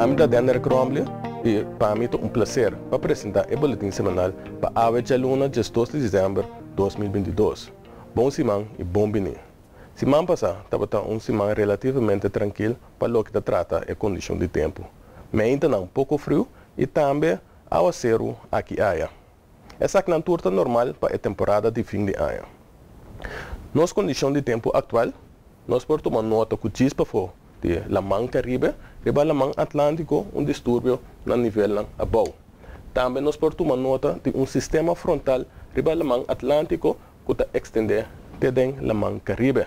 Ami ta Denner Cromley i pa mi ta un plaser pa presentá e boletin semanal pa awe djaluna 12 di desèmber 2022. Bon siman i bon bini. Siman pasá tabata un siman relativamente trankil pa loke ta trata e kondishon di tempu. Meintanan poko friu i tambe awaseru aki aya. Esakinan tur ta normal pa e temporada di fin di aña. Nos kondishon di tempu aktual, Nos por tuma nota ku djis pafó di Laman Karibe riba Laman Atlántiko un disturbio na nivelnan abou. Tambe nos por tuma nota di un sistema frontal riba Laman Atlántiko ku ta ekstendé te den Laman Karibe.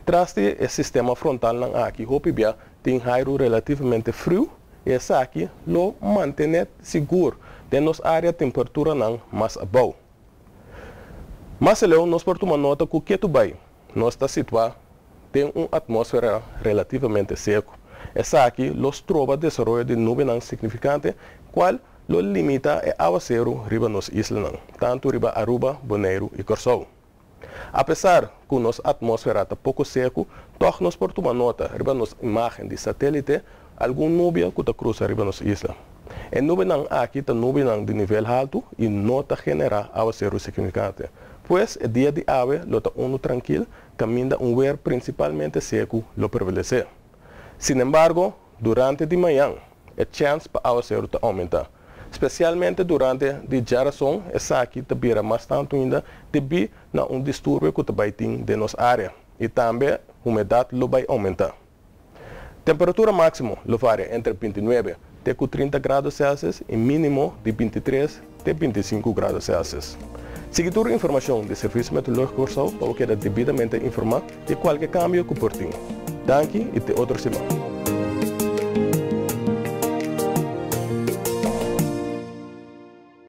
Tras di e sistema frontalnan aki hopi bia tin hairu relativamente friu i esaki lo mantené sigur den nos área temperaturanan mas abou. Mas aleu nos por tuma nota ku ketu bai nos ta situá den un atmósfera relativamente seku. Esaki lo stroba desaroyo di nubenan signifikante kual lo limitá e awaseru riba nos islanan, tantu riba Aruba, Boneiru i Kòrsou. Apesar ku nos atmósfera ta poko seku, tòg nos por tuma nota riba nos imágen di satélite algun nubia ku ta krusa riba nos isla. E nubenan aki ta nubenan di nivel haltu i no ta generá awaseru signifikante. Pues e dia di awe lo ta unu trankil kaminda un wer prinsipalmente seku lo prevalesé. Sinembargo, durante di mañan e chèns pa awaseru ta oumentá. Spesialmente durante di djarason esaki ta bira mas tantu ainda debí na un disturbio ku ta bai tin den nos área i tambe humedat lo bai oumentá. Temperatura máksimo lo varia entre 29 te ku 30 grado Celsius i mínimo di 23 te 25 grado Celsius. Sigui tur informashon di Servisio Meteorológiko Kòrsou pa bo keda debidamente informá di kualke kambio ku por tin. Danki i te otro siman.